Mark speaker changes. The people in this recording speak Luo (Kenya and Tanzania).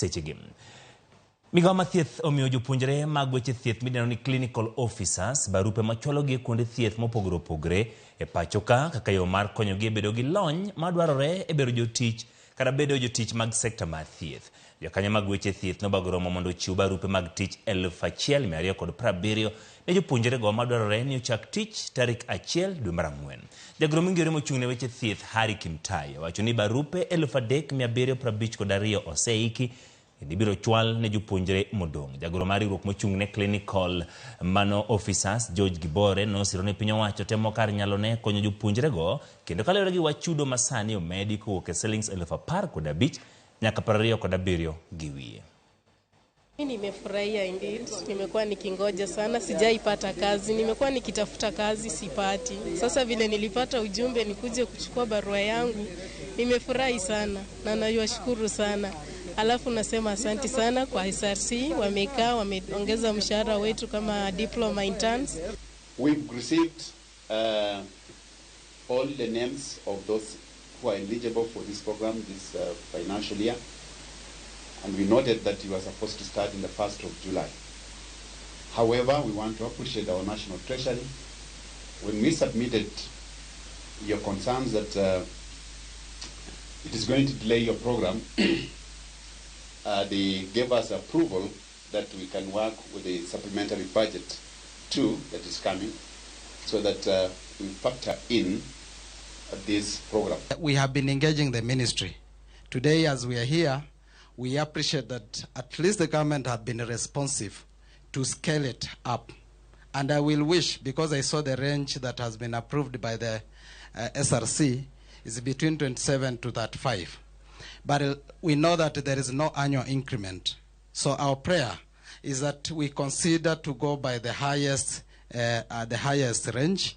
Speaker 1: Sechegi. Migawo mar thieth omiyo jopuonjre mag weche thieth midendo ni clinical officers barupe machwalogi e kuonde thieth mopogore opogore e pacho ka kaka yo mar konyogi e bedo gi lony madwarore e bedo jotich kata bedo jotich mag sekta mar thieth. Jokanyo mag weche thieth nobago romo mondo ochiw barupe mag tich 1270 ne jopuonjrego madwarore ni ochak tich tarik 1 dwe mar ang'wen. Jagoro mong'ere mochung' ne weche thieth Harry Kimtai owacho ni barupe 3752 oseiki kendo ibiro chwal ne jopuonjre modong'. Jagoro mar riwruok mochung' ne clinical mano officers George Gibore nosiro ni piny owacho temo kar nyalone konyo jopuonjrego kendo kaluwore gi wach chudo ma sani omedi kowuok e silings 15,000 nyaka 27 gi wiye.
Speaker 2: Nimefurahia indeed, nimekuwa nikingoja sana, sijaipata kazi, nimekuwa nikitafuta kazi sipati. Sasa vile nilipata ujumbe nikuje kuchukua barua yangu, nimefurahi sana na nawashukuru sana. Alafu nasema asanti sana kwa SRC, wamekaa wameongeza mshahara wetu kama diploma interns.
Speaker 3: We've received all the names of those who are eligible for this program this financial year. And we noted that you are supposed to start in the 1st of July. However, we want to appreciate our National Treasury. When we submitted your concerns that it is going to delay your program, they gave us approval that we can work with the supplementary budget 2 that is coming, so that we factor in this program.
Speaker 4: We have been engaging the ministry. Today, as we are here, we appreciate that at least the government have been responsive to scale it up. And I will wish, because I saw the range that has been approved by the SRC is between 27 to 35. But we know that there is no annual increment. So our prayer is that we consider to go by the highest range.